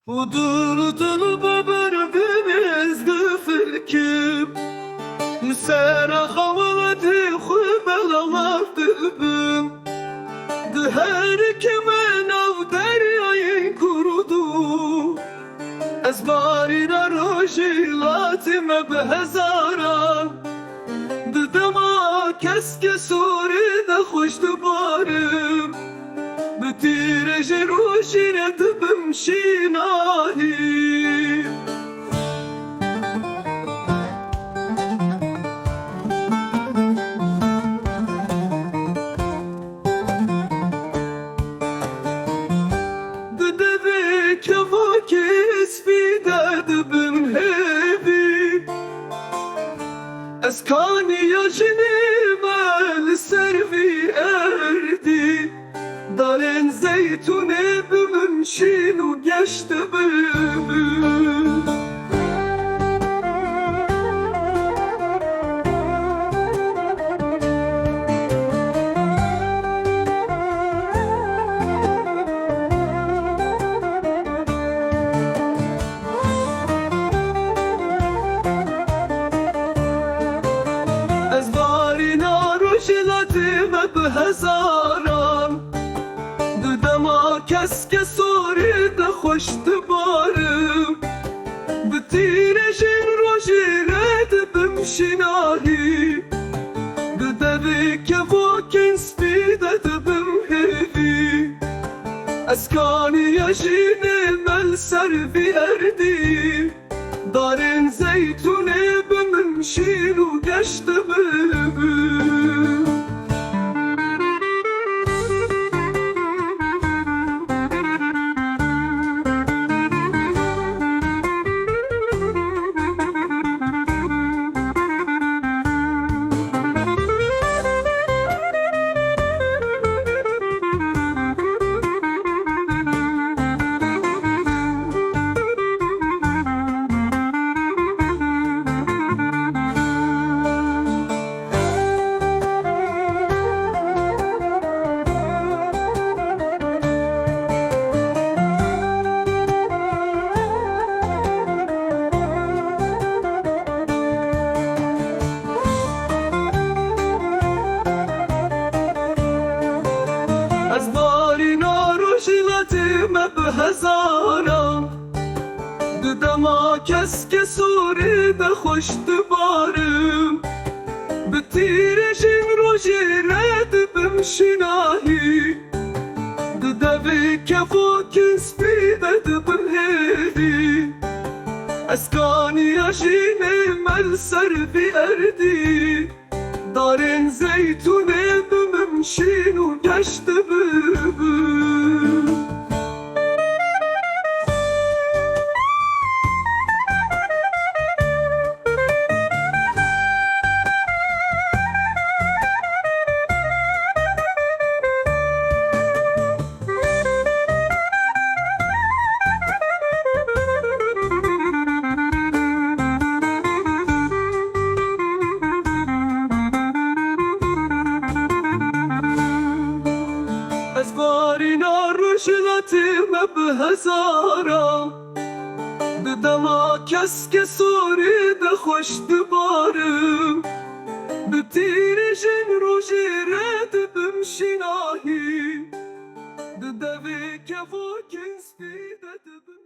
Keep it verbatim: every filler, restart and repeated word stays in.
Û dil dil bi birbirê ez difilkim. Li ser xewletê xwe belav dibim. Di her kime nav deryayên kurdu. Ez barîna rojhilatê me bi hezaran. Di dema keske sorê de xweş dibarim. Bi tîrê ji rojî re dibim şînahî. Di devê kevokê spî de dibim hêvî. Ez kaniya jinê me li ser vî erdî. Dalên zeytûnê bi min şîn û geş dibin. Ez barîna rojhilatê me bi hezaran. Di dema keske sorê de xweş dibarim. Bi tîrê jin rojî re dibim şînahî. Di devê kevokên spî de dibim hêvî. Ez kaniya jinê me li ser vî erdî. Darên zeytûnê bi min şîn û geş dibin. Ez barîna rojhilatê me bi hezaran. Di dema keske sorê de xweş dibarim. Bi tîrê jin rojê re dibim şînahî. Di devê kevokên spî de dibim hêvî. Ez kaniya jinê me li ser vî erdî. Darên zeytûnê bi min şîn û geş dibin. Ez barîna rojhilatê me bi hezaran. Di dema keske sorê de xweş dibarim. Bi tîrê jin rojê re dibim şînahî. Di devê kevokên spî de dibim.